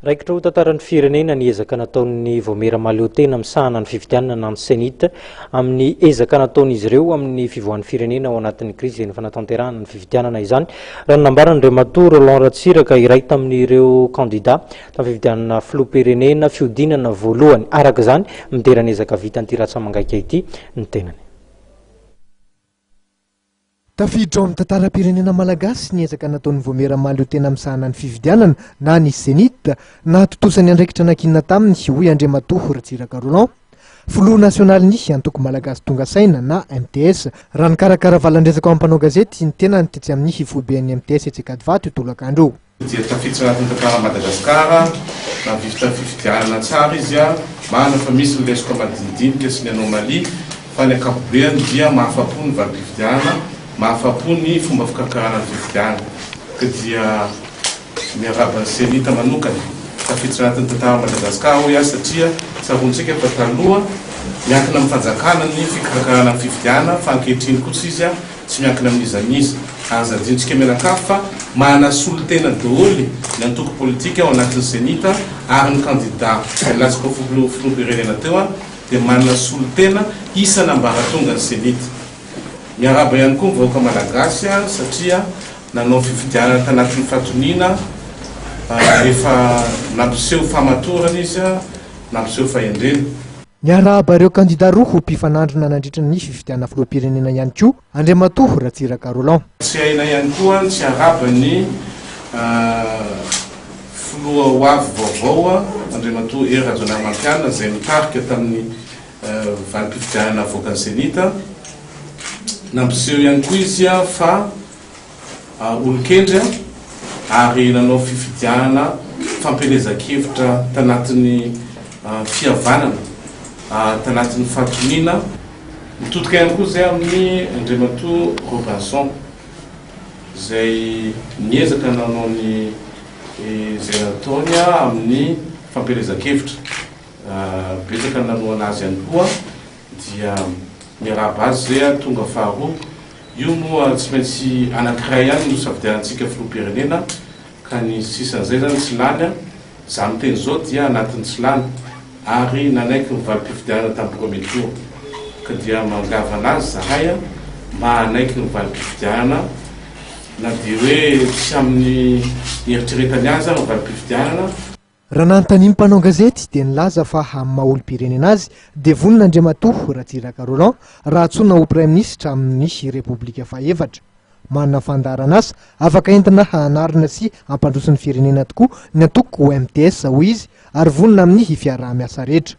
Raikitra ho tantaran'ny firenena ny ezaka nataon'ny Vaomiera Mahaleotena misahana ny fifidianana na ny Cenit amin'ny ezaka nataon'izy ireo amin'ny fivoahan'ny firenena ao anatin'ny krizy izay fanatanterahana ny fifidianana izany, raha ny nambaran'Andriamatoa Roland Ratsiraka, iray tamin'ireo kandida tamin'ny fifidianana filoham-pirenena fihodinana voalohany. Araka izany, midera ny ezaka vitan'ity ratsa-mangaika ity ny tenany. Tafiditra ao amin'ny tantaram-pirenena malagasy ny ezaka nataon'ny Vaomiera Mahaleotena misahana ny fifidianana na ny Cenit, nahatontosa ny andraikitra nankinina taminy, hoy Andriamatoa Ratsiraka Roland, filoha nasionalin'ny antoko Malagasy Tonga Saina na mts, raha nikarakara valan-dresaka ho an'ny mpanao gazety ny tenany tetsy amin'ny foiben'ny mts etsy Ankadivato io tolakandro io. Dia tafiditra anatin'ny tantaran'i Madagasikara, nahavita fifidianana tsara izy, marina fa misy ny lesoka madinidinika sy ny anomalie, fa ny ankapobeany dia mahafapo ny valim-pifidianana, mahafapo ny fomba fikarakarana ny fifidianana. Ka dia miarahaba ny Cenit manokana, tafiditra anatin'ny tantaran'i Madagasikara hoy aho satria tsaroantsika fa taloha miankina amin'ny fanjakana ny fikarakarana ny fifidianana fa ankehitriny kosa izy Tsy miankina amin'iza n'iza. Aza adinontsika mianakavy fa manana solontena daholo ny antoko politika ao anatin'ny Cenit ary ny kandida nilatsaka ho filoham-pirenena teo dia manana solontena isan'ambaratonga ny Cenit. Miarahaba ihany koa ny vahoaka malagasy satria nanao fifidianana tanatin'ny fahatoniana efa nampiseho fahamatorana izy, nampiseho fahendrena. Niarahaba ireo kandida roa ho mpifanandrina nandritra ny fifidianana filoham-pirenena ihany koa Andriamatoa Ratsiraka Roland. Tsy hainay ihany koa ny tsy haraba ny filoha ho avy vaovao Andriamatoa Hery Rajaonarimampianina izay nitarika tamin'ny valim-pifidianana navoakan'ny Cenit. Nampiseho ihany koa izy fa olon-kendry ary nanao fifidianana fampielezan-kevitra tanatin'ny fihavanana, tanatin'ny fahatoniana. Mitodika ihany koa izay amin'ny Andriamatoa Robinson izay niezaka nanao ny izay nataony amin'ny fampielezan-kevitra. Betsaka ny nanohana azy ihany koa dia miarahaba azy izay tonga faharoa. Io moa tsy maintsy anankiray ihany no safidianantsika filoham-pirenena ka ny sisan'izay zany tsy lany an! Za miteny zao dia anatin'ny tsy lany ary nanaiky ny valim-pifidianana tamin'ny premier tour ka dia mangava anazy zahay mba hanaiky ny valim-pifidianana na dia hoe tsy amin'ny nieritreretany azy ary ny valim-pifidianana. Raha nanontanian'ny mpanao gazety dia nilaza fa amin'ny maha olom-pirenena azy dia vonona Andriamatoa Ratsiraka Roland raha antsoina ho praiminisitra amin'ny Repoblika fahefatra. Manana fandaharan'asa afaka entina hanarina sy hampandroso ny firenena tokoa ny antoko mts hoy izy ary vonona amin'ny fiaraha-miasa rehetra.